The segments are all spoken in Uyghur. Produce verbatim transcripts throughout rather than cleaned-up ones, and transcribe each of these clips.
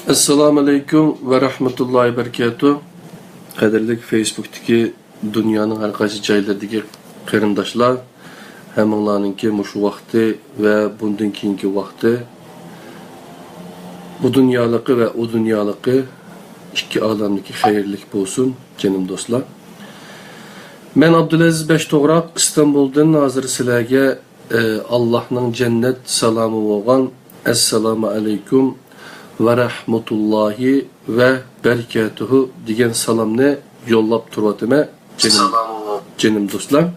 ئەسسالامۇئەلەيكۇم ۋە رەھمەتۇللاھى ۋە بەرىكاتۇھ. قەدىرلىك فېيسبۇكتىكى دۇنيانىڭ ھەر قايسى جايلىرىدىكى قېرىنداشلار، ھەممىڭلارنىڭكى مۇشۇ ۋاقتى ۋە بۇندىن كېيىنكى ۋاقتى، بۇ دۇنيالىقى ۋە ئۇ دۇنيالىقى، ئىككى ئالەملىكى خەيرلىك بولسۇن، جېنىم دوستلار. مەن ئابدۇلئەزىز بەشتوغراق، ئىستانبۇلدىن ھازىر سىلەرگە ئاللاھنىڭ جەننەت سالامى بولغان ئەسسالامۇ ئەلەيكۇم ۋە رەھمەتۇللاھى ۋە بەرىكاتۇھۇ دېگەن سالامنى يوللاپ تۇرۇۋاتىمەن، جېنىم، جېنىم دوستلار.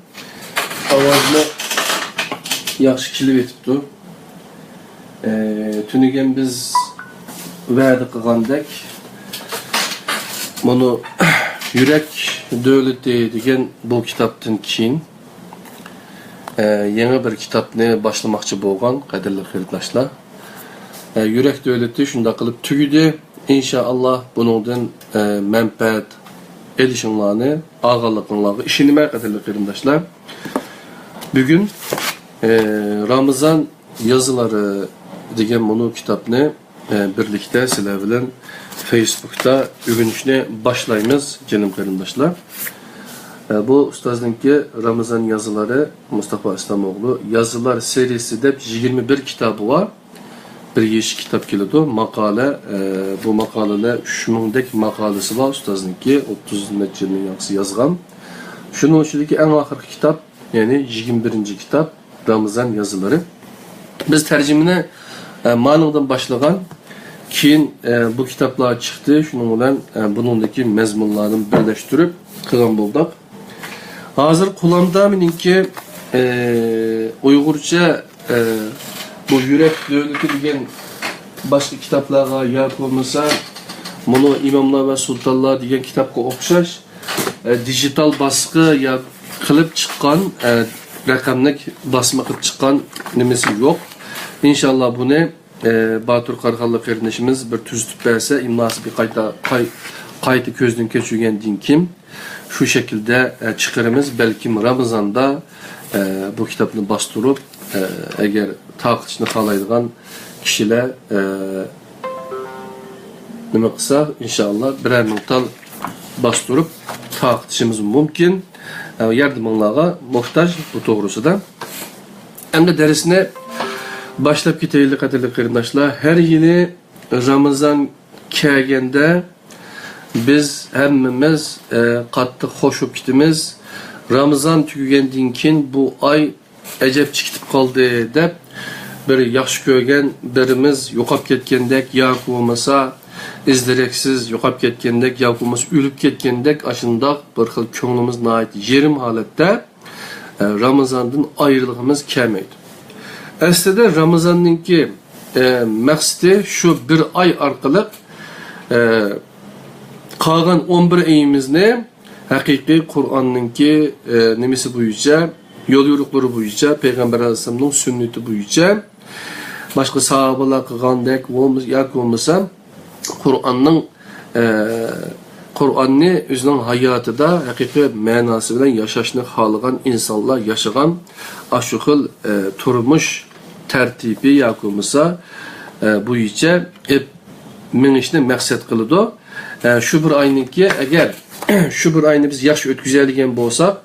ئاۋازمۇ ياخشى كېلىۋېتىپتۇ. ئە، تۈنۈگۈن بىز ۋەدە قىلغاندەك، مۇنۇ يۈرەك دۆلىتى دېگەن بۇ كىتابتىن كېيىن، ئە، يېڭى بىر كىتابنى باشلىماقچى بولغان قەدىرلىك قېرىنداشلار. ئە، يۈرەك دۆلىتى شۇنداق قىلىپ تۈگىدى. ئىنشائاللا بۇنىڭدىن، ئە، مەنپەئەت ئېلىشىڭلارنى ئالغانلىقىڭلارغا ئىشىنىمەن، قەدىرلىك قېرىنداشلار. بۈگۈن، ئە، رامىزان يازىلىرى دېگەن مۇنۇ كىتابنى ئە، بىرلىكتە سىلەر بىلەن فېيسبۇكتا ئۆگىنىشنى باشلايمىز، جېنىم قېرىنداشلار. ئە، بۇ ئۇستازنىڭكى رامىزان يازىلىرى، مۇستافا ئىسلامئوغلۇ يازىلار سېرىيىسى دەپ يىگىرمە بىر كىتابى بار. بىر يېشىل كىتاب كېلىدۇ، ماقالە، ئە، بۇ ماقالىلەر ئۈچ مىڭدەك ماقالىسى بار ئۇستازنىڭكى، ئوتتۇز نەچچە يىلنىڭ ياقىسى يازغان. شۇنىڭ ئىچىدىكى ئەڭ ئاخىرقى كىتاب، يەنى يىگىرمە بىرىنچى كىتاب، رامىزان يازىلىرى. بىز تەرجىمىنى، ئە، مانىڭدىن باشلىغان، كېيىن، ئە، بۇ كىتابلار چىقتى، شۇنىڭ بىلەن، ئە، بۇنىڭدىكى مەزمۇنلارنى بىرلەشتۈرۈپ قىلغان بولدۇق. ھازىر قولۇمدا مېنىڭكى، ئە، ئۇيغۇرچە، ئە، بۇ يۈرەك دۆلىتى دېگەن باشقا كىتابلارغا ياكى بولمىسا مۇنۇ ئىماملار ۋە سۇلتانلار دېگەن كىتابقا ئوخشاش ئە، دىجىتال باسقى يا قىلىپ چىققان، ئە، رەقەملىك باسما قىلىپ چىققان نېمىسى يوق. ئىنشاللا بۇنى، ئە، باتۇر قاراخانلىق قېرىندىشىمىز بىر تۈزىتىپ بەرسە، ئىملاسى بىر قايتا، قاي-، قايتا كۆزدىن كەچۈرگەندىن كېيىن شۇ شەكىلدە، ئە، چىقىرىمىز. بەلكىم رامىزاندا، ئە، بۇ كىتابنى باستۇرۇپ، ئە، ئەگەر تارقىتىشنى خالايدىغان كىشىلەر، ئە، نېمە قىلسا، ئىنشائاللا، بىرەر مىڭ تال باستۇرۇپ تارقىتىشىمىز مۇمكىن. ئە، ياردىمىڭلارغا موھتاج بۇ توغرىسىدا. ئەمدى دەرسنى باشلاپ كېتەيلى، قەدىرلىك قېرىنداشلار. ھەر يىلى رامىزان كەلگەندە بىز ھەممىمىز، ئە، قاتتىق خوش بولۇپ كېتىمىز. رامىزان تۈگىگەندىن كېيىن بۇ ئاي ئەجەبچە كېتىپ قالدى دەپ، بىر ياخشى كۆرگەن بىرىمىز يوقاپ كەتكەندەك ياكى بولمىسا ئىز-دېرەكسىز يوقاپ كەتكەندەك ياكى بولمىسا ئۆلۈپ كەتكەندەك، ئاشۇنداق بىر خىل كۆڭلىمىز ناھايىتى يېرىم ھالەتتە، ئە، رامىزاندىن ئايرىلغىمىز كەلمەيدۇ. ئەسلىدە رامىزاننىڭكى، ئە، مەقسىتى شۇ بىر ئاي ئارقىلىق، ئە، قالغان ئون بىر ئېيىمىزنى ھەقىقىي قۇرئاننىڭكى، ئە، نېمىسى بويىچە، يول يورۇقلىرى بويىچە، پەيغەمبەر ئەلەيھىسسالامنىڭ سۈننىتى بويىچە، باشقا ساھابىلار قىلغاندەك بولمىسا، ياكى بولمىسا قۇرئاننىڭ، ئە، قۇرئاننى ئۆزىنىڭ ھاياتىدا ھەقىقىي مەناسى بىلەن ياشاشنى خالىغان ئىنسانلار ياشىغان ئاشۇ خىل، ئە، تۇرمۇش تەرتىپى ياكى بولمىسا، ئە، بويىچە ئېپ مېڭىشنى مەقسەت قىلىدۇ. ئە، شۇ بىر ئاينىڭكى، ئەگەر شۇ بىر ئاينى بىز ياخشى ئۆتكۈزەلىگەن بولساق،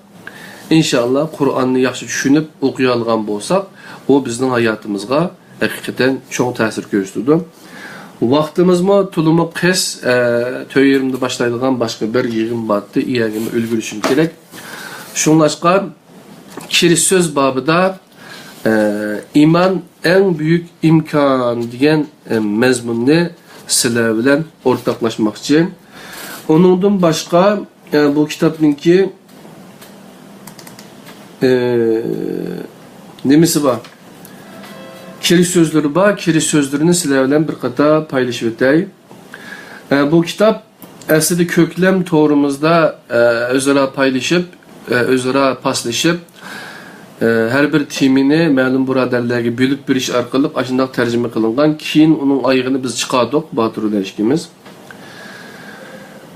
ئىنشائاللا، قۇرئاننى ياخشى چۈشىنىپ ئوقۇيالىغان بولساق، ئۇ بىزنىڭ ھاياتىمىزغا ھەقىقەتەن چوڭ تەسىر كۆرسىتىدۇ. ۋاقتىمىزمۇ تولىمۇ قىس، ئە، تۆت يېرىمدە باشلايدىغان باشقا بىر يىغىن بارتتى، ئۇ يەرگىمۇ ئۈلگۈرۈشۈم كېرەك. شۇڭلاشقا، كىرىش سۆز بابىدا، ئە، ئىمان ئەڭ بۈيۈك ئىمكان دېگەن، ئە، مەزمۇننى سىلەر بىلەن ئورتاقلاشماقچى. ئۇنىڭدىن باشقا، ئە، بۇ كىتابنىڭكى، ئە، نېمىسى بار؟ كىرىش سۆزلىرى بار. كىرىش سۆزلىرىنى سىلەر بىلەن بىر قاتار پايلىشىپ ئۆتەي. ئە، بۇ كىتاب ئەسلىدە كۆكلەم تورىمىزدا، ئە، ئۆزئارا پايلىشىپ، ئە، ئۆزئارا پاسلىشىپ، ئە، ھەر بىر تېمىنى مەلۇم بۇرادەرلەرگە بۆلۈپ بېرىش ئارقىلىق ئاشۇنداق تەرجىمە قىلىنغان. كېيىن ئۇنىڭ ئايىغىنى بىز چىقاردۇق، باتۇر بىلەن ئىككىمىز.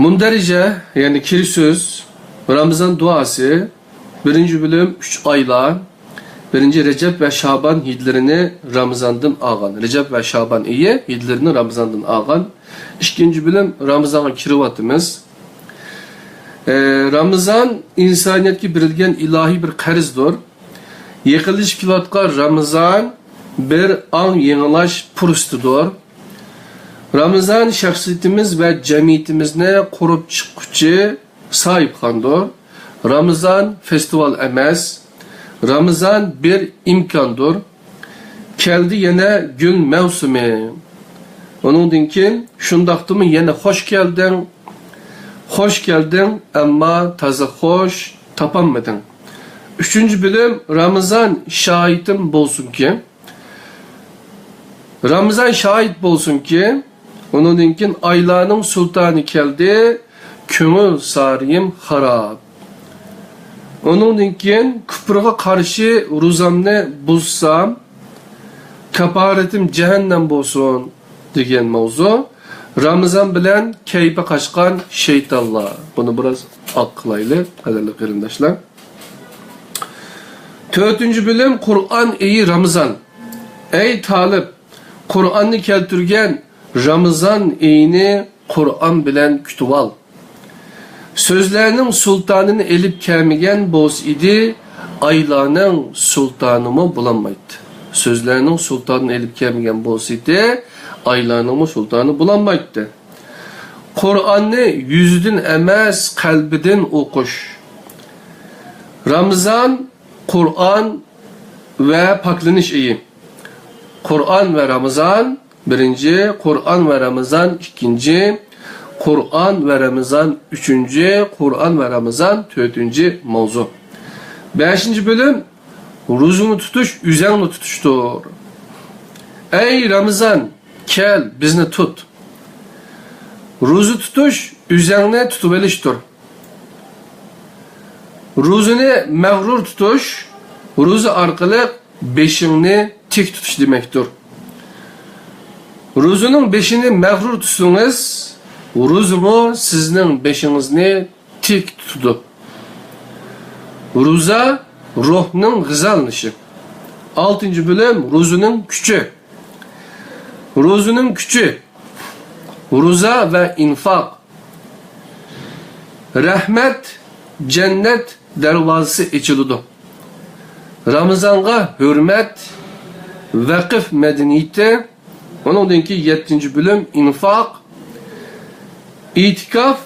مۇندەرىجە، يەنى كىرىش سۆز، رامىزان دۇئاسى، بىرىنچى بۆلۈم، ئۈچ ئايلار، بىرىنچى، رەجەب ۋە شابان ھىدلىرىنى رامىزاندىن ئالغان. رەجەب ۋە شابان ئېيى ھىدلىرىنى رامىزاندىن ئالغان. ئىككىنچى بۆلۈم، رامىزانغا كىرىۋاتىمىز. ئە، رامىزان ئىنسانىيەتكە بېرىلگەن ئىلاھىي بىر قەرزدۇر. يېقىنلىشىپ كېلىۋاتقان رامىزان بىر ئاڭ يېڭىلاش پۇرسىتىدۇر. رامىزان شەخسىيىتىمىز ۋە جەمئىيىتىمىزنى قۇرۇپ چىققۇچى ساھىبخاندۇر. رامىزان فېستىۋال ئەمەس. رامىزان بىر ئىمكاندۇر. كەلدى يەنە گۈل مەۋسۇمى. ئۇنىڭدىن كېيىن، شۇنداقتىمۇ يەنە خوش كەلدىڭ، خوش كەلدىڭ، ئەمما تازا خوش تاپالمىدىڭ. ئۈچىنچى بۆلۈم، رامىزان شاھىتىم بولسۇنكى. رامىزان شاھىت بولسۇنكى، ئۇنىڭدىن كېيىن ئايلارنىڭ سۇلتانى كەلدى، كۆڭۈل سارىيىم خاراب. ئۇنىڭدىن كېيىن كۇپرغا قارشى روزامنى بۇزسام، كاپارىتىم جەھەننەم بولسۇن دېگەن ماۋزۇ. رامىزان بىلەن كەيپى قاچقان شەيتانلار. بۇنى بىراز ئاق قىلايلى، قەدىرلىك قېرىنداشلار. تۆتىنچى بۆلۈم، قۇرئان ئېيى رامىزان. ئەي تالىپ، قۇرئاننى كەلتۈرگەن رامىزان ئېيىنى قۇرئان بىلەن كۈتۈۋال. سۆزلەرنىڭ سۇلتانىنى ئېلىپ كەلمىگەن بولسا ئىدى، ئايلارنىڭ سۇلتانىمۇ بولالمايتتى. سۆزلەرنىڭ سۇلتانىنى ئېلىپ كەلمىگەن بولسا ئىدى، ئايلارنىڭمۇ سۇلتانى بولالمايتتى. قۇرئاننى يۈزىدىن ئەمەس، قەلبىدىن ئوقۇش. رامىزان، قۇرئان ۋە پاكلىنىش ئېيى. قۇرئان ۋە رامىزان، بىرىنچى، قۇرئان ۋە رامىزان، ئىككىنچى، قۇرئان ۋە رامىزان، ئۈچىنچى، قۇرئان ۋە رامىزان، تۆتىنچى ماۋزۇ. بەشىنچى بۆلۈم، روزىنى تۇتۇش ئۆزەڭنى تۇتۇشتۇر. ئەي رامىزان، كەل، بىزنى تۇت. روزا تۇتۇش ئۆزەڭنى تۇتۇۋېلىشتۇر. روزىنى مەغرۇر تۇتۇش، روزا ئارقىلىق بېشىڭنى تىك تۇتۇش دېمەكتۇر. روزىنىڭ بېشىنى مەغرۇر تۇتسىڭىز، روزىمۇ سىزنىڭ بېشىڭىزنى تىك تۇتىدۇ. روزا روھنىڭ غىزالىنىشى. ئالتىنچى بۆلۈم، روزىنىڭ كۈچى. روزىنىڭ كۈچى. روزا ۋە ئىنفاق. رەھمەت، جەننەت دەرۋازىسى ئېچىلىدۇ. رامىزانغا ھۆرمەت، ۋەقىف مەدەنىيىتى، ئۇنىڭدىن كېيىن يەتتىنچى بۆلۈم ئىنفاق، ئېتىكاف،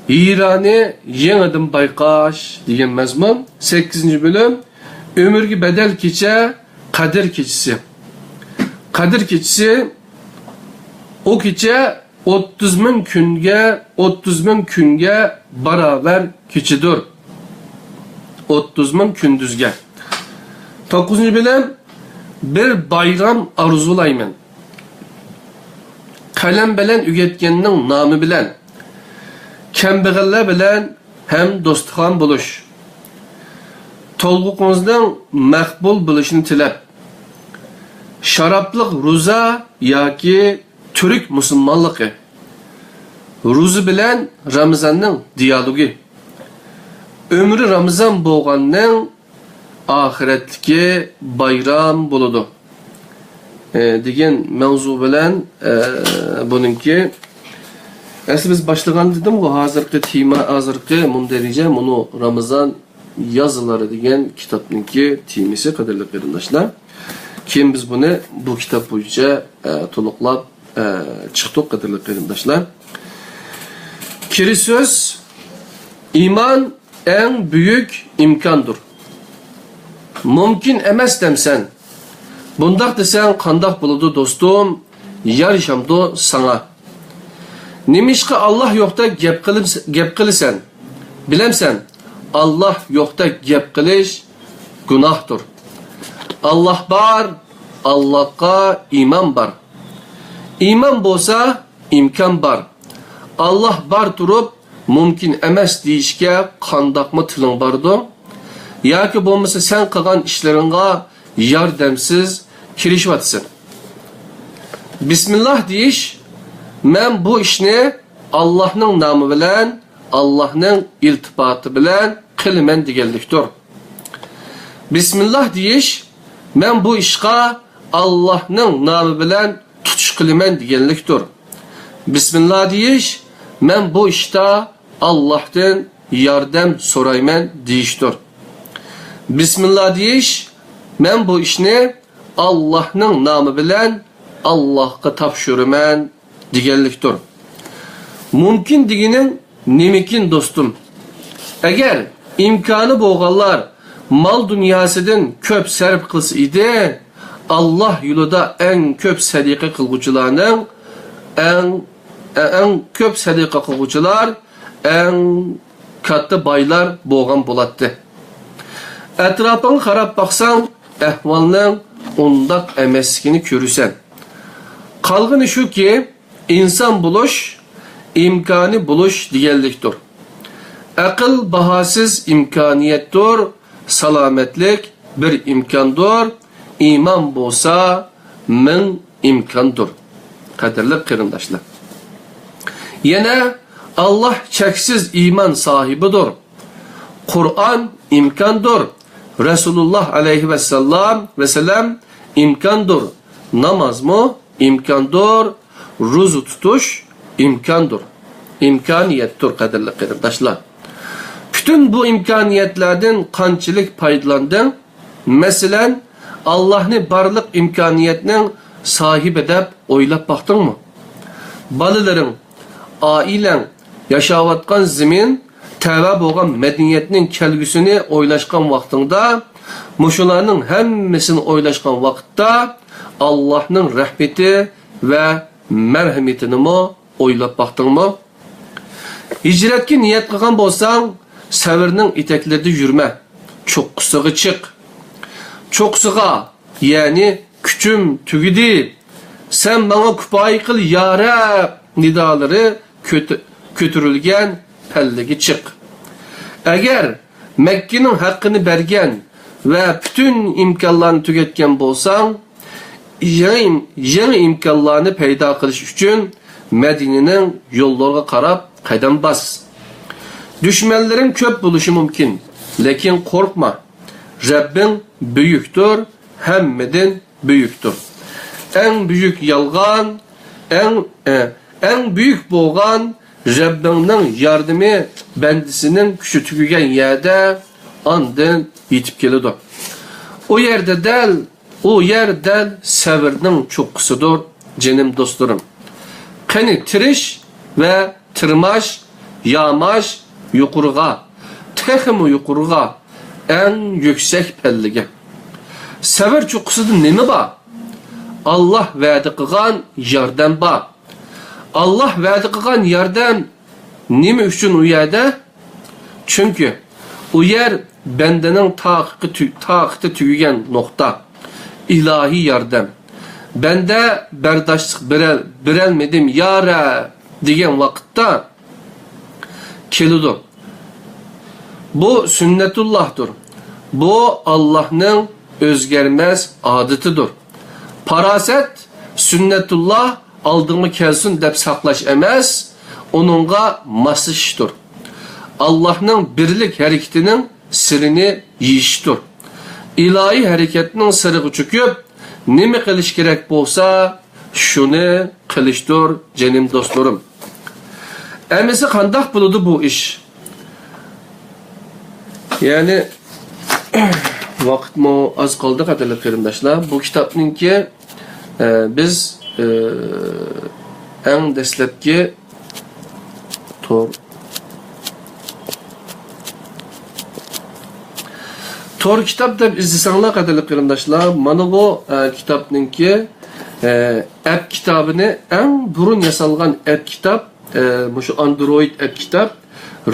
ھىرانى يېڭىدىن بايقاش دېگەن مەزمۇن. سەككىزىنچى بۆلۈم ئۆمۈرگە بەدەل كېچە، قەدىر كېچىسى. قەدىر كېچىسى، ئۇ كېچە ئوتتۇز مىڭ كۈنگە، ئوتتۇز مىڭ كۈنگە باراۋەر كېچىدۇر. ئوتتۇز مىڭ كۈندۈزگە. توققۇزىنچى بۆلۈم، بىر بايرام ئارزۇلايمەن. قەلەم بىلەن ئۆگەتكەننىڭ نامى بىلەن. كەمبەغەللەر بىلەن ھەم دوستىخان بولۇش. تولغىقىڭىزنىڭ مەقبۇل بولۇشىنى تىلەپ. شارابلىق روزا ياكى تۈرك مۇسۇلمانلىقى. روزا بىلەن رامىزاننىڭ دىيالوگى. ئۆمرى رامىزان بولغاننىڭ ئاخىرەتلىكى بايرام بولىدۇ، ئە، دېگەن مەۋزۇ بىلەن، ئە، بۇنىڭكى، ئەسلى بىز باشلىغان دېدىمغۇ، ھازىرقى تېما، ھازىرقى مۇندەرىجە، مۇنۇ رامىزان يازىلىرى دېگەن كىتابنىڭكى تېمىسى، قەدىرلىك قېرىنداشلار. كېيىن بىز بۇنى بۇ كىتاب بويىچە، ئە، تولۇقلاپ، ئە، چىقتۇق، قەدىرلىك قېرىنداشلار. كىرىش سۆز، ئىمان ئەڭ بۈيۈك ئىمكاندۇر. مۇمكىن ئەمەس دەمسەن؟ بۇنداق دېسەڭ قانداق بولىدۇ دوستۇم؟ يارىشامدۇ ساڭا؟ نېمىشقا ئاللاھ يوقتەك گەپ قىلىپ، گەپ قىلىسەن؟ بىلەمسەن، ئاللاھ يوقتەك گەپ قىلىش گۇناھتۇر. ئاللاھ بار، ئاللاھقا ئىمان بار. ئىمان بولسا، ئىمكان بار. ئاللاھ بار تۇرۇپ، مۇمكىن ئەمەس دېيىشكە قانداقمۇ تىلىڭ بارىدۇ؟ ياكى بولمىسا سەن قىلغان ئىشلىرىڭغا ياردەمسىز كىرىشىۋاتىسەن. بىسمىللاھ دېيىش، مەن بۇ ئىشنى ئاللاھنىڭ نامى بىلەن، ئاللاھنىڭ ئىلتىپاتى بىلەن قىلىمەن دېگەنلىكتۇر. بىسمىللاھ دېيىش، مەن بۇ ئىشقا ئاللاھنىڭ نامى بىلەن تۇتۇش قىلىمەن دېگەنلىكتۇر. بىسمىللا دېيىش، مەن بۇ ئىشتا ئاللاھتىن ياردەم سورايمەن دېيىشتۇر. بىسمىللا دېيىش، مەن بۇ ئىشنى ئاللاھنىڭ نامى بىلەن ئاللاھقا تاپشۇرىمەن دېگەنلىكتۇر. مۇمكىن دېگىنىڭ نېمىكىن، دوستۇم؟ ئەگەر ئىمكانى بولغانلار مال دۇنياسىدىن كۆپ سەرپ قىلسا ئىدى، ئاللاھ يولىدا ئەڭ كۆپ سەدىقە قىلغۇچىلارنىڭ ئەڭ، ئەڭ كۆپ سەدىقە قىلغۇچىلار ئەڭ كاتتا بايلار بولغان بولاتتى. ئەتراپىڭغا قاراپ باقساڭ، ئەھۋالنىڭ ئۇنداق ئەمەسلىكىنى كۆرىسەن. قالغىنى شۇكى، ئىنسان بولۇش، ئىمكانى بولۇش دېگەنلىكتۇر. ئەقىل باھاسىز ئىمكانىيەتتۇر، سالامەتلىك بىر ئىمكاندۇر، ئىمان بولسا مىڭ ئىمكاندۇر. قەدىرلىك قېرىنداشلار، يەنە ئاللاھ چەكسىز ئىمان ساھىبىدۇر. قۇرئان ئىمكاندۇر. رەسۇلۇللاھ ئەلەيھى ۋەسسالام، ۋەسەلەم ئىمكاندۇر. نامازمۇ ئىمكاندۇر. روزا تۇتۇش ئىمكاندۇر. ئىمكانىيەتتۇر، قەدىرلىك قېرىنداشلار. پۈتۈن بۇ ئىمكانىيەتلەردىن قانچىلىك پايدىلاندىڭ؟ مەسىلەن، ئاللاھنى بارلىق ئىمكانىيەتنىڭ ساھىبى دەپ ئويلاپ باقتىڭمۇ؟ بالىلىرىڭ، ئائىلەڭ، ياشاۋاتقان زېمىن، تەۋە بولغان مەدەنىيەتنىڭ كەلگۈسىنى ئويلاشقان ۋاقتىڭدا، مۇشۇلارنىڭ ھەممىسىنى ئويلاشقان ۋاقىتتا، ئاللاھنىڭ رەھمىتى ۋە مەرھىمىتىنىمۇ ئويلاپ باقتىڭمۇ؟ ھىجرەتكە نىيەت قىلغان بولساڭ، سەۋرنىڭ ئېتەكلىرىدە يۈرمە، چوققىسىغا چىق. چوققىسىغا، يەنى كۈچۈم تۈگىدى، سەن ماڭا كۇپايە قىل يا رەب نىدالىرى كۆتە-، كۆتۈرۈلگەن پەللىگە چىق. ئەگەر مەككىنىڭ ھەققىنى بەرگەن ۋە پۈتۈن ئىمكانلارنى تۈگەتكەن بولساڭ، يېڭى، يېڭى ئىمكانلارنى پەيدا قىلىش ئۈچۈن مەدىنىنىڭ يوللىرىغا قاراپ قەدەم باس. دۈشمەنلىرىڭ كۆپ بولۇشى مۇمكىن، لېكىن قورقما. رەببىڭ بۈيۈكتۇر، ھەممىدىن بۈيۈكتۇر. ئەڭ بۈيۈك يالغان، ئەڭ، ئە، ئەڭ بۈيۈك بولغان رەببىڭنىڭ ياردىمى بەندىسىنىڭ كۈچى تۈگىگەن يەردە ئاندىن يېتىپ كېلىدۇ. ئۇ يەردە دەل، ئۇ يەر دەل سەۋرنىڭ چوققىسىدۇر، جېنىم دوستلىرىم. قېنى تىرىش ۋە تىرماش، ياماش يۇقىرىغا، تېخىمۇ يۇقىرىغا، ئەڭ يۈكسەك پەللىگە. سەۋر چوققىسىدا نېمە بار؟ ئاللاھ ۋەدە قىلغان ياردەم بار. ئاللاھ ۋەدە قىلغان ياردەم نېمە ئۈچۈن ئۇ يەردە؟ چۈنكى ئۇ يەر بەندىنىڭ تاقىتى تۈ-، تاقىتى تۈگىگەن نۇقتا. ئىلاھىي ياردەم. بەندە بەرداشلىق بېرەل-، بېرەلمىدىم يا رەب دېگەن ۋاقىتتا، كېلىدۇ. بۇ سۈننەتۇللاھتۇر. بۇ ئاللاھنىڭ ئۆزگەرمەس ئادىتىدۇر. پاراسەت، سۈننەتۇللاھ ئالدىڭغا كەلسۇن دەپ ساقلاش ئەمەس، ئۇنىڭغا ماسلىشىشتۇر. ئاللاھنىڭ بىرلىك ھەرىكىتىنىڭ سىرىنى يېشىشتۇر. ئىلاھىي ھەرىكەتنىڭ سىرىغا چۆكۈپ، نېمە قىلىش كېرەك بولسا، شۇنى قىلىشتۇر، جېنىم دوستلىرىم. ئەمىسە قانداق بولىدۇ بۇ ئىش؟ يەنى، ۋاقىتمۇ ئاز قالدى، قەدىرلىك قېرىنداشلار. بۇ كىتابنىڭكى، ئە، بىز، ئە، ئەڭ دەسلەپكى تور، تور كىتاب دەپ ئىزدىسەڭلار، قەدىرلىك قېرىنداشلار، مانا بۇ، ئە، كىتابنىڭكى، ئە، ئەپ كىتابىنى، ئەڭ بۇرۇن ياسالغان ئەپ كىتاب، ئە، مۇشۇ ئاندرويد ئەپ كىتاب،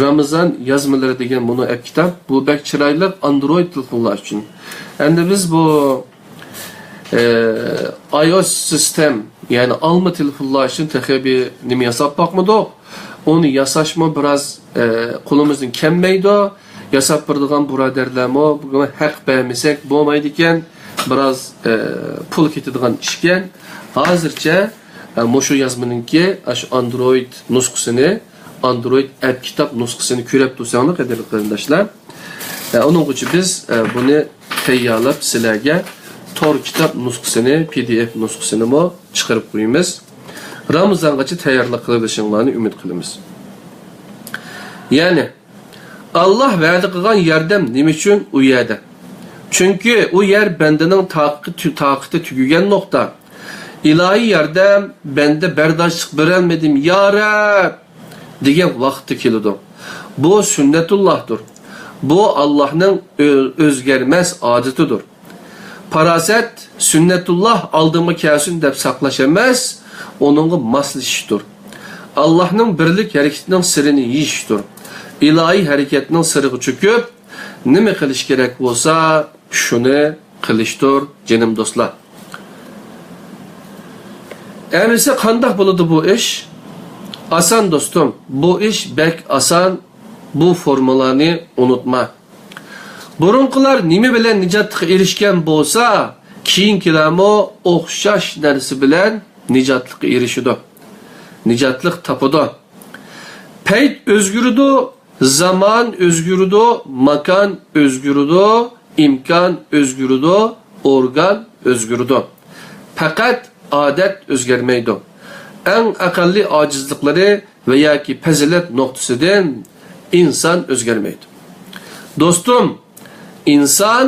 رامىزان يازمىلىرى دېگەن مۇنۇ ئەپ كىتاب. بۇ بەك چىرايلىق ئاندرويد تېلېفونلار ئۈچۈن. ئەمدى بىز بۇ، ئە، ئاي ئو ئېس سىستېم، يەنى ئالما تېلېفونلار ئۈچۈن تېخى بىر نېمە ياساپ باقمىدۇق. ئۇنى ياساشمۇ بىراز، ئە، قولىمىزدىن كەلمەيدۇ. ياساپ بېرىدىغان بۇرادەرلەرمۇ بۇ ھەق بەرمىسەك بولمايدىكەن. بىراز، ئە، پۇل كېتىدىغان ئىشكەن. ھازىرچە، ئە، مۇشۇ يازمىنىڭكى ئاشۇ ئاندرويد نۇسخىسىنى، ئاندرويد ئەپ كىتاب نۇسخىسىنى كۆرۈپ تۇرساڭلار، قەدىرلىك قېرىنداشلار. ئە، ئۇنىڭ ئۈچۈن بىز، ئە، بۇنى تەييارلاپ سىلەرگە تور كىتاب نۇسخىسىنى، پى دى ئېف نۇسخىسىنىمۇ چىقىرىپ قويىمىز. رامىزانغىچە تەييارلىق قىلىۋېلىشىڭلارنى ئۈمىد قىلىمىز. يەنى، ئاللاھ ۋەدە قىلغان ياردەم نېمە ئۈچۈن ئۇ يەردە؟ چۈنكى ئۇ يەر بەندىنىڭ تاقىتى، تاقىتى تۈگىگەن نۇقتا. ئىلاھىي ياردەم، بەندە بەرداشلىق بېرەلمىدىم، يا رەب! دېگەن ۋاقىتتا كېلىدۇ. بۇ سۈننەتۇللاھتۇر. بۇ ئاللاھنىڭ ئۆ-، ئۆزگەرمەس ئادىتىدۇر. پاراسەت، سۈننەتۇللاھ ئالدىمغا كەلسۇن دەپ ساقلاش ئەمەس، ئۇنىڭغا ماسلىشىشتۇر. ئاللاھنىڭ بىرلىك ھەرىكىتىنىڭ سىرىنى يېيىشتۇر. ئىلاھىي ھەرىكەتنىڭ سىرىغا چۆكۈپ، نېمە قىلىش كېرەك بولسا، شۇنى قىلىشتۇر، جېنىم دوستلار. ئەمىسە قانداق بولىدۇ بۇ ئىش؟ ئاسان، دوستۇم، بۇ ئىش بەك ئاسان، بۇ فورمۇلانى ئۇنتۇما. بۇرۇنقىلار نېمە بىلەن نىجاتلىققا ئېرىشكەن بولسا، كېيىنكىلەرمۇ ئوخشاش نەرسە بىلەن نىجاتلىققا ئېرىشىدۇ. نىجاتلىق تاپىدۇ. پەيت ئۆزگىرىدۇ، زامان ئۆزگىرىدۇ، ماكان ئۆزگىرىدۇ، ئىمكان ئۆزگىرىدۇ، ئورگان ئۆزگىرىدۇ. پەقەت ئادەت ئۆزگەرمەيدۇ. ئەڭ ئەقەللىي ئاجىزلىقلىرى ۋە ياكى پەزىلەت نۇقتىسىدىن ئىنسان ئۆزگەرمەيدۇ. دوستۇم، ئىنسان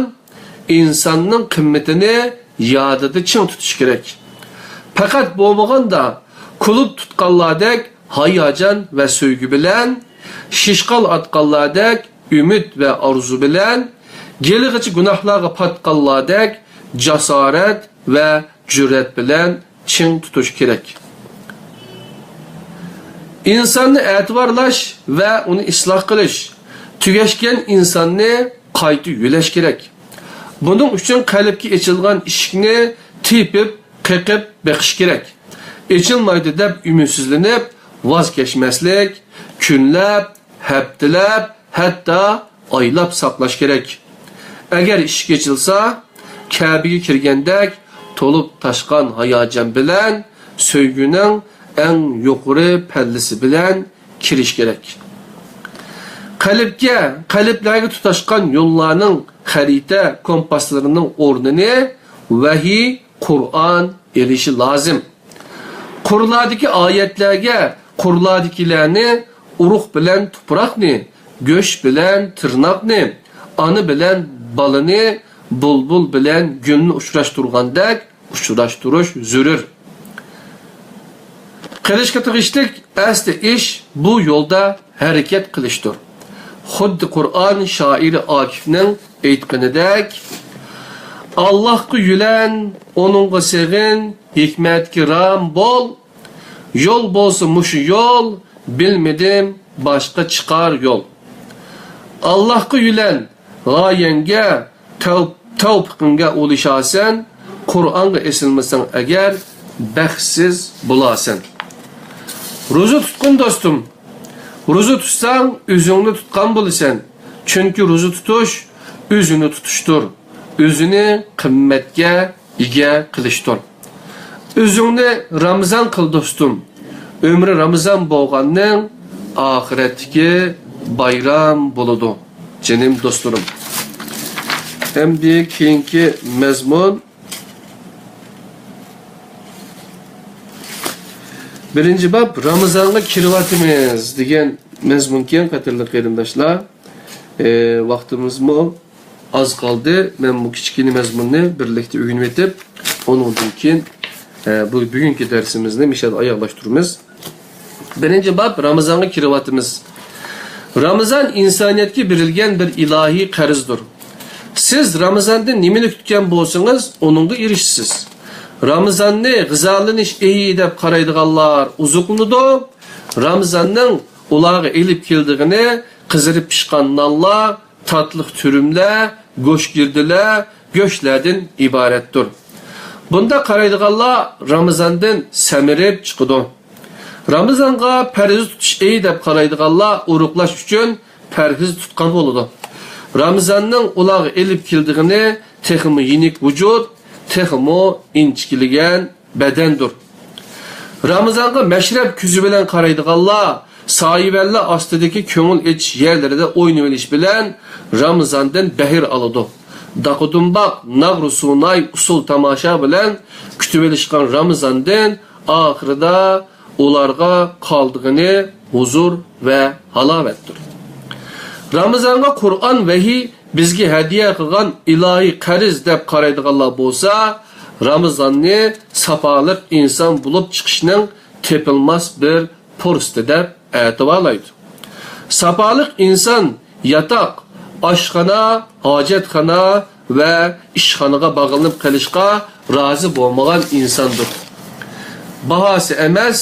ئىنساننىڭ قىممىتىنى يادىدا چىڭ تۇتۇش كېرەك. پەقەت بولمىغاندا كۇلۇپ تۇتقانلاردەك ھاياجان ۋە سۆيگۈ بىلەن، شىشقال ئاتقانلاردەك ئۈمىد ۋە ئارزۇ بىلەن، گېلىغىچە گۇناھلارغا پاتقانلاردەك جاسارەت ۋە جۈرئەت بىلەن چىڭ تۇتۇش كېرەك. ئىنساننى ئەتىۋارلاش ۋە ئۇنى ئىسلاھ قىلىش، تۈگەشكەن ئىنساننى قايتا يۆلەش كېرەك. بۇنىڭ ئۈچۈن قەلبكە ئېچىلغان ئىشىكنى تېپىپ، قېقىپ بېقىش كېرەك. ئېچىلمايدۇ دەپ ئۈمىدسىزلىنىپ، ۋاز كەچمەسلىك، كۈنلەپ، ھەپتىلەپ، ھەتتا ئايلاپ ساقلاش كېرەك. ئەگەر ئىشىك ئېچىلسا، كەبىگە كىرگەندەك تولۇپ تاشقان ھاياجان بىلەن، سۆيگۈنىڭ ئەڭ يۇقىرى پەللىسى بىلەن كىرىش كېرەك. قەلبكە، قەلبلەرگە تۇتاشقان يوللارنىڭ خەرىتە كومپاسلىرىنىڭ ئورنىنى ۋەھىي، قۇرئان ئېلىشى لازىم. قۇرلاردىكى ئايەتلەرگە، قۇرلاردىكىلەرنى، ئۇرۇق بىلەن تۇپراقنى، گۆش بىلەن تىرناقنى، ئانا بىلەن بالىنى، بۇلبۇل بىلەن گۈلنى ئۇچراشتۇرغاندەك ئۇچراشتۇرۇش زۆرۈر. قىلىشقا تېگىشلىك ئەسلى ئىش بۇ يولدا ھەرىكەت قىلىشتۇر. خۇددى قۇرئان شائىرى ئاكىفنىڭ ئېيتقىنىدەك، ئاللاھقا يۆلەن، ئۇنىڭغا سېغىن، ھېكمەتكە رام بول. يول بولسا مۇشۇ يول، بىلمىدىم باشقا چىقار يول. ئاللاھقا يۆلەن، غايەڭگە، تەۋ-، تەۋپىقىڭگە ئۇلىشارسەن، قۇرئانغا ئېسىلمىسەڭ ئەگەر، بەختسىز بولارسەن. روزا تۇتقىن دوستۇم، روزا تۇتساڭ ئۆزۈڭنى تۇتقان بولىسەن، چۈنكى روزا تۇتۇش ئۆزىنى تۇتۇشتۇر، ئۆزىنى قىممەتكە ئىگە قىلىشتۇر. ئۆزۈڭنى رامىزان قىل دوستۇم، ئۆمرى رامىزان بولغاننىڭ ئاخىرەتتىكى بايرام بولىدۇ، جېنىم دوستلىرىم. ئەمدى كېيىنكى مەزمۇن، بىرىنچى باب، رامىزانغا كىرىۋاتىمىز دېگەن مەزمۇنكەن، قەدىرلىك قېرىنداشلار. ئى، ۋاقتىمىزمۇ ئاز قالدى. مەن بۇ كىچىككىنە مەزمۇننى بىرلىكتە ئۆگىنىۋېتىپ، ئۇنىڭدىن كېيىن، ئە، بۇ بۈگۈنكى دەرسىمىزنى مۇشۇ يەردە ئاياغلاشتۇرىمىز. بىرىنچى باب، رامىزانغا كىرىۋاتىمىز. رامىزان ئىنسانىيەتكە بېرىلگەن بىر ئىلاھىي قەرزدۇر. سىز رامىزاندىن نېمىنى كۈتكەن بولسىڭىز، ئۇنىڭغا ئېرىشىسىز. رامىزاننى غىزالىنىش ئېيى دەپ قارايدىغانلار ئوزۇقلىنىدۇ. رامىزاننىڭ ئۇلارغا ئېلىپ كېلىدىغىنى قىزىرىپ پىشقان نانلار، تاتلىق تۈرۈملەر، گۆشگىردىلەر، گۆشلەردىن ئىبارەتتۇر. بۇنداق قارايدىغانلار رامىزاندىن سەمرىپ چىقىدۇ. رامىزانغا پەرھىز تۇتۇش ئېيى دەپ قارايدىغانلار ئورۇقلاش ئۈچۈن پەرھىز تۇتقان بولىدۇ. رامىزاننىڭ ئۇلارغا ئېلىپ كېلىدىغىنى تېخىمۇ يېنىك ۋۇجۇد، تېخىمۇ ئىنچىكىلىگەن بەدەندۇر. رامىزانغا مەشرەپ كۆزى بىلەن قارايدىغانلار سايىۋەنلەر ئاستىدىكى كۆڭۈل ئېچىش يەرلىرىدە ئوينىۋېلىش بىلەن رامىزاندىن بەھر ئالىدۇ. داقا-دۇمباق، ناغرا-سۇناي، ئۇسسۇل-تاماشا بىلەن كۈتۈۋېلىشقان رامىزاندىن ئاخىرىدا ئۇلارغا قالىدىغىنى ھۇزۇر ۋە ھالاۋەتتۇر. رامىزانغا قۇرئان ۋەھىي بىزگە ھەدىيە قىلغان ئىلاھىي قەرز دەپ قارايدىغانلار بولسا، رامىزاننى ساپالىق ئىنسان بولۇپ چىقىشنىڭ تېپىلماس بىر پۇرسىتى دەپ ئەتىۋارلايدۇ. ساپالىق ئىنسان ياتاق، ئاشخانا، ھاجەتخانا ۋە ئىشخانىغا باغلىنىپ قېلىشقا رازى بولمىغان ئىنساندۇر. باھاسى ئەمەس،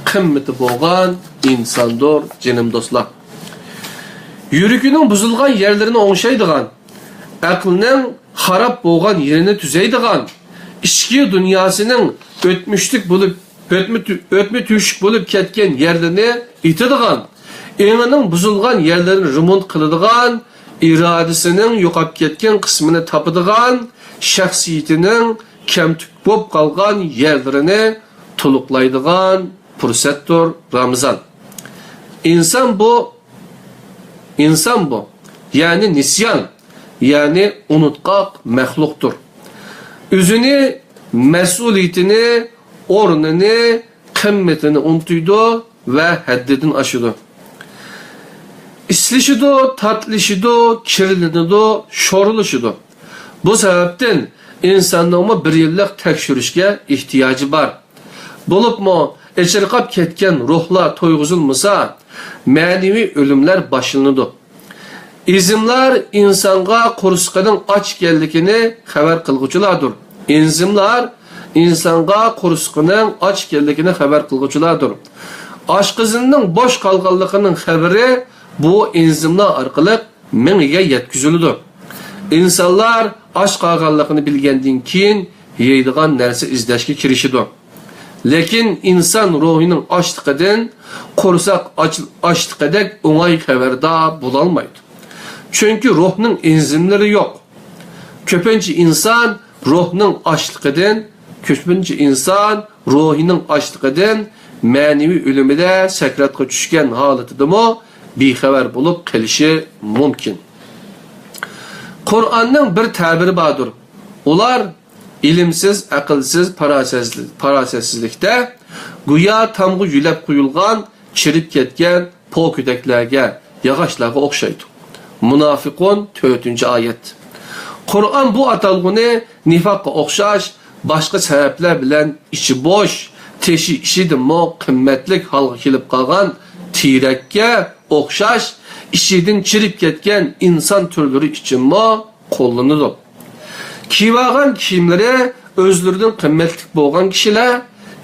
قىممىتى بولغان ئىنساندۇر، جېنىم دوستلار. يۈرىكىنىڭ بۇزۇلغان يەرلىرىنى ئوڭشايدىغان، ئەقلىنىڭ خاراب بولغان يېرىنى تۈزەيدىغان، ئىچكى دۇنياسىنىڭ ئۆتمۈشلۈك بولۇپ، ئۆتمە تۈ-، ئۆتمە تۆشۈك بولۇپ كەتكەن يەرلىرىنى ئېتىدىغان، ئېڭىنىڭ بۇزۇلغان يەرلىرىنى رېمونت قىلىدىغان، ئىرادىسىنىڭ يوقاپ كەتكەن قىسمىنى تاپىدىغان، شەخسىيىتىنىڭ كەمتۈك بولۇپ قالغان يەرلىرىنى تولۇقلايدىغان پۇرسەتتۇر رامىزان. ئىنسان بۇ، ئىنسان بۇ، يەنى نىسيان، يەنى ئۇنتقاق مەخلۇقتۇر. ئۆزىنى، مەسئۇلىيىتىنى، ئورنىنى، قىممىتىنى ئۇنتۇيدۇ ۋە ھەددىدىن ئاشىدۇ. ئىسلىشىدۇ، تاتلىشىدۇ، كىرلىنىدۇ، شورلىشىدۇ. بۇ سەۋەبتىن ئىنساننىڭمۇ بىر يىللىق تەكشۈرۈشكە ئېھتىياجى بار. بولۇپمۇ ئېچىرقاپ كەتكەن روھلار تويغۇزۇلمىسا، مەنىۋى ئۆلۈملەر باشلىنىدۇ. ئېزىملار ئىنسانغا قورسىقىنىڭ ئاچ ئىكەنلىكىنى خەۋەر قىلغۇچىلاردۇر. ئېنزىملار ئىنسانغا قورسىقىنىڭ ئاچ ئىكەنلىكىنى خەۋەر قىلغۇچىلاردۇر. ئاشقىزىنىنىڭ بوش قالغانلىقىنىڭ خەۋىرى بۇ ئېنزىملار ئارقىلىق مېڭىگە يەتكۈزۈلىدۇ. ئىنسانلار ئاچ قالغانلىقىنى بىلگەندىن كېيىن يەيدىغان نەرسە ئىزدەشكە كىرىشىدۇ. لېكىن ئىنسان روھىنىڭ ئاچلىقىدىن قورساق ئاچ-، ئاچلىقىدەك ئوڭاي خەۋەردار بولالمايدۇ. چۈنكى روھنىڭ ئېنزىملىرى يوق. كۆپىنچە ئىنسان روھنىڭ ئاچلىقىدىن، كۆپىنچە ئىنسان روھىنىڭ ئاچلىقىدىن مەنىۋى ئۆلۈمىدە سەكراتقا چۈشكەن ھالىتىدىمۇ بىخەۋەر بولۇپ قېلىشى مۇمكىن. قۇرئاننىڭ بىر تەبىرى باردۇر. ئۇلار ئىلىمسىز، ئەقىلسىز، پاراسەتسىز-، پاراسەتسىزلىكتە گويا تامغا يۆلەپ قويۇلغان چىرىپ كەتكەن پوكىدەكلەرگە، ياغاچلارغا ئوخشايدۇ. مۇنافىقۇن، تۆتىنچى ئايەت. قۇرئان بۇ ئاتالغۇنى نىفاققا ئوخشاش باشقا سەۋەبلەر بىلەن ئىچى بوش، تېشى ئىچىدىنمۇ قىممەتلىك ھالغا كېلىپ قالغان تېرەككە ئوخشاش ئىچىدىن چىرىپ كەتكەن ئىنسان تۈرلىرى ئۈچۈنمۇ قوللىنىدۇ. كىيىۋالغان كىيىملىرى ئۆزلىرىدىن قىممەتلىك بولغان كىشىلەر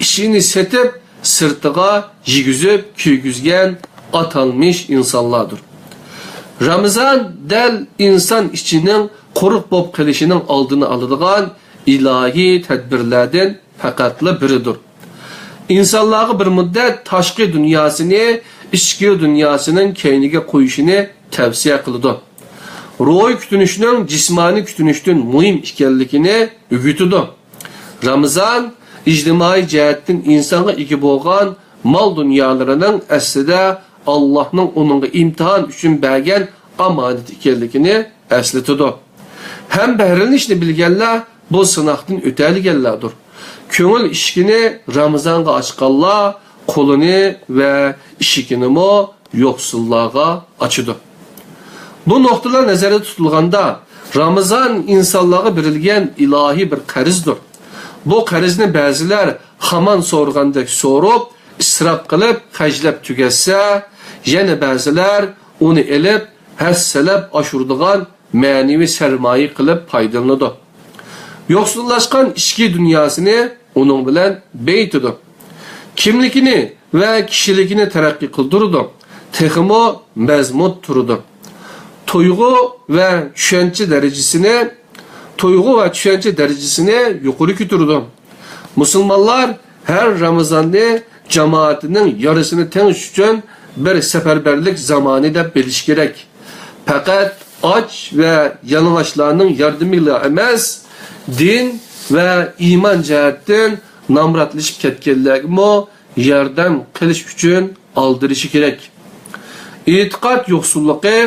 ئىچىنى سېتىپ، سىرتىغا يېگۈزۈپ كىيگۈزگەن ئاتالمىش ئىنسانلاردۇر. رامىزان دەل ئىنسان ئىچىنىڭ قۇرۇق بولۇپ قېلىشىنىڭ ئالدىنى ئالىدىغان ئىلاھىي تەدبىرلەردىن پەقەتلا بىرىدۇر. ئىنسانلارغا بىر مۇددەت تاشقى دۇنياسىنى ئىچكى دۇنياسىنىڭ كەينىگە قويۇشىنى تەۋسىيە قىلىدۇ. روھىي كۈتۈنۈشنىڭ جىسمانىي كۈتۈنۈشتىن مۇھىم ئىكەنلىكىنى ئۆگىتىدۇ. رامىزان ئىجتىمائىي جەھەتتىن ئىنسانغا ئىگە بولغان مال-دۇنيالىرىنىڭ ئەسلىدە ئاللاھنىڭ ئۇنىڭغا ئىمتىھان ئۈچۈن بەرگەن ئامانىتى ئىكەنلىكىنى ئەسلىتىدۇ. ھەم بەھرىلىنىشنى بىلگەنلەر بۇ سىناقتىن ئۆتەلىگەنلەردۇر. كۆڭۈل ئىشىكىنى رامىزانغا ئاچقانلار قولىنى ۋە ئىشىكىنىمۇ يوقسۇللارغا ئاچىدۇ. بۇ نۇقتىلار نەزەردە تۇتۇلغاندا، رامىزان ئىنسانلارغا بېرىلگەن ئىلاھىي بىر قەرزدۇر. بۇ قەرزنى بەزىلەر خامان سورىغاندەك سورۇپ، ئىسراپ قىلىپ خەجلەپ تۈگەتسە، يەنە بەزىلەر ئۇنى ئېلىپ، ھەسسىلەپ ئاشۇرىدىغان مەنىۋى سەرمايە قىلىپ پايدىلىنىدۇ. يوقسۇللاشقان ئىچكى دۇنياسىنى ئۇنىڭ بىلەن بېيىتىدۇ. كىملىكىنى ۋە كىشىلىكىنى تەرەققىي قىلدۇرىدۇ، تېخىمۇ مەزمۇت تۇرىدۇ. تۇيغۇ ۋە چۈشەنچە دەرىجىسىنى، تۇيغۇ ۋە چۈشەنچە دەرىجىسىنى يۇقىرى كۆتۈرىدۇ. مۇسۇلمانلار ھەر رامىزاننى جامائىتىنىڭ يارىسىنى تېڭىش ئۈچۈن بىر سەپەربەرلىك زامانى دەپ بىلىشى كېرەك. پەقەت ئاچ ۋە يالىڭاچلارنىڭ ياردىمىلا ئەمەس، دىن ۋە ئىمان جەھەتتىن نامراتلىشىپ كەتكەنلەرگىمۇ ياردەم قىلىش ئۈچۈن ئالدىرىشى كېرەك. ئېتىقاد يوقسۇللۇقى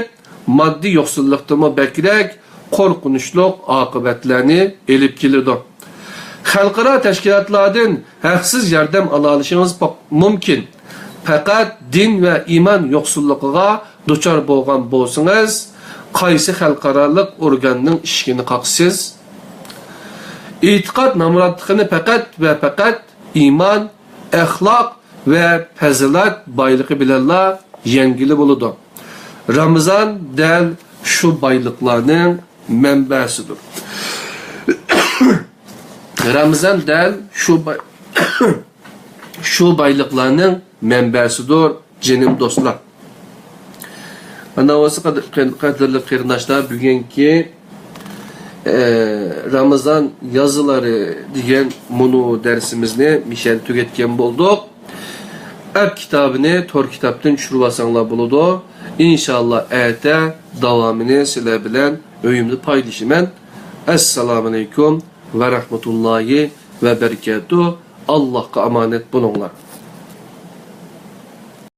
ماددىي يوقسۇللۇقتىنمۇ بەكرەك قورقۇنچلۇق ئاقىۋەتلەرنى ئېلىپ كېلىدۇ. خەلقئارا تەشكىلاتلاردىن ھەقسىز ياردەم ئالالىشىڭىز پا-، مۇمكىن. پەقەت دىن ۋە ئىمان يوقسۇللۇقىغا دۇچار بولغان بولسىڭىز، قايسى خەلقئارالىق ئورگاننىڭ ئىشىكىنى قاقىسىز؟ ئېتىقاد نامراتلىقىنى پەقەت ۋە پەقەت ئىمان، ئەخلاق ۋە پەزىلەت بايلىقى بىلەنلا يەڭگىلى بولىدۇ. رامىزان دەل شۇ بايلىقلارنىڭ مەنبەسىدۇر. رامىزان دەل شۇ باي-، شۇ بايلىقلارنىڭ مەنبەسىدۇر، جېنىم دوستلار. ئانا بولسا قەد-، قەد-، قەدىرلىك قېرىنداشلار، بۈگۈنكى، ئە، رامىزان يازىلىرى دېگەن مۇنۇ دەرسىمىزنى مىشەن تۈگەتكەن بولدۇق. ئەپ كىتابىنى تور كىتابتىن چۈشۈرۈۋالساڭلار بولىدۇ. ئىنشاللا ئەتە داۋامىنى سىلەر بىلەن ئۆيۈمدە پايلىشىمەن. ئەسسالامۇئەلەيكۇم ۋە رەھمەتۇللاھى ۋە بەرىكاتۇھ. ئاللاھقا ئامانەت بولۇڭلار.